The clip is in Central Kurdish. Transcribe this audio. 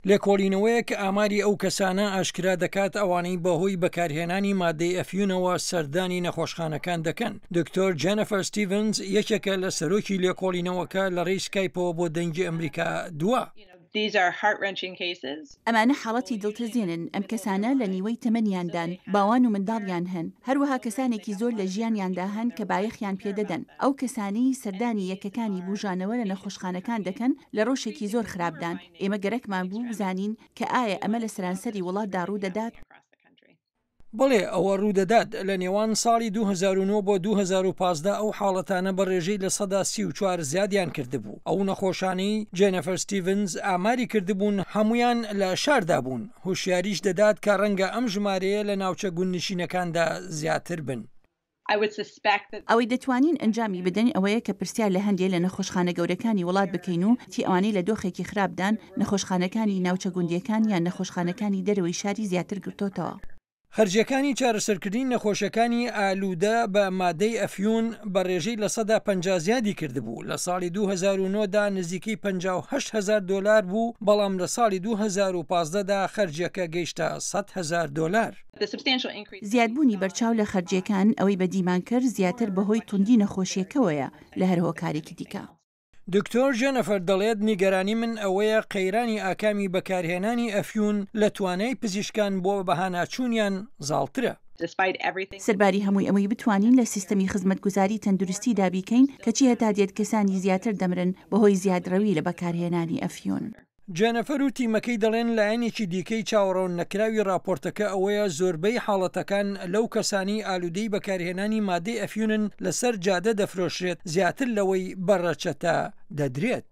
لێکۆڵینەوەیەک ئاماری ئەو کەسانە ئاشکرا دەکات ئەوانەی بەهۆی بەکارهێنانی مادەی ئەفیونەوە سەردانی نەخۆشخانەکان دەکەن. دکتۆر جێنفەر ستیڤنز یەکێکە لە سەرۆکی لێکۆڵینەوەکە لە ڕێی سکایپەوە بۆ دەنگی ئەمریکا دوا. ئەمانە حاڵەتی دڵتەزێنن، ئەم کەسانە لە نیوەی تەمەنیاندان، باوان و منداڵیان هەن، هەروەها کەسانێکی زۆر لە ژیانیاندا هەن کە بایەخیان پێدەدەن. ئەو کەسانەی سەردانی یەکەکانی بوژانەوە لە نەخۆشخانەکان دەکەن لە ڕەوشێکی زۆر خراپدان. ئێمە گەرەکمان بوو بزانین کە ئایا ئەمە لە سەرانسەری وڵاتدا ڕوودەدات؟ بەڵێ ئەوە ڕوودەدات، لە نێوان ساڵی 2009 بۆ 2015 ئەو حاڵەتانە بە ڕێژەی 34% زیادیان کردبوو. ئەو نەخۆشانەی جێنەفەر ستیڤنز ئاماری کردبوون هەموویان لە شاردا بوون، هۆشیاریش دەدات کە ڕەنگە ئەم ژمارەیە لە ناوچە گوندنشینەکاندا زیاتر بن. ئەوەی دەتوانین ئەنجامی بدەین ئەوەیە کە پرسیار لە هەندێ لە نەخۆشخانە گەورەکانی وڵات بکەین و چی ئەوانەی لە دۆخێکی خراپدان، نەخۆشخانەکانی ناوچە گوندییەکان یان نەخۆشخانەکانی دەرەوەی شاری زیاتر گرتۆتەوە. خەرجیەکانی چارەسەرکردنی نەخۆشەکانی ئالوودە بە مادەی ئەفیون بە ڕێژەی 50% زیادی کردبوو، لە ساڵی 2009 دا نزیکەی 58 هەزار دۆلار بوو، بەڵام لە ساڵی 2015 دا خەرجیەکە گەیشتە 100 هەزار دۆلار. زیادبوونی بەرچاو لە خەرجییەکان، ئەوەی بەدیمان کرد زیاتر بەهۆی توندی نەخۆشییەکەوەیە لە هەر هۆکارێکی دیکە. دکتۆر جێنفەر دەڵێت نیگەرانی من ئەوەیە قەیرانی ئاکامی بەکارهێنانی ئەفیون لە توانای پزیشکان بۆ بەهاناچوونیان زاڵترە. سەرباری هەمووی ئەوەی بتوانین لە سیستەمی خزمەتگوزاری تەندروستیدا بیکەین، کەچی هەتا دێت کەسانی زیاتر دەمرن بەهۆی زیادڕەوی لە بەکارهێنانی ئەفیون. جێنەفەر و تیمەکەی دەڵێن لایەنێکی دیکەی چاوەڕۆننەکراوی ڕاپۆرتەکە ئەوەیە زۆربەی حاڵەتەکان لەو کەسانەی ئالوودەی بەکارهێنانی مادەی ئەفیونن لەسەر جادە دەفرۆشرێت زیاتر لەوەی بە ڕەچەتە دەدرێت.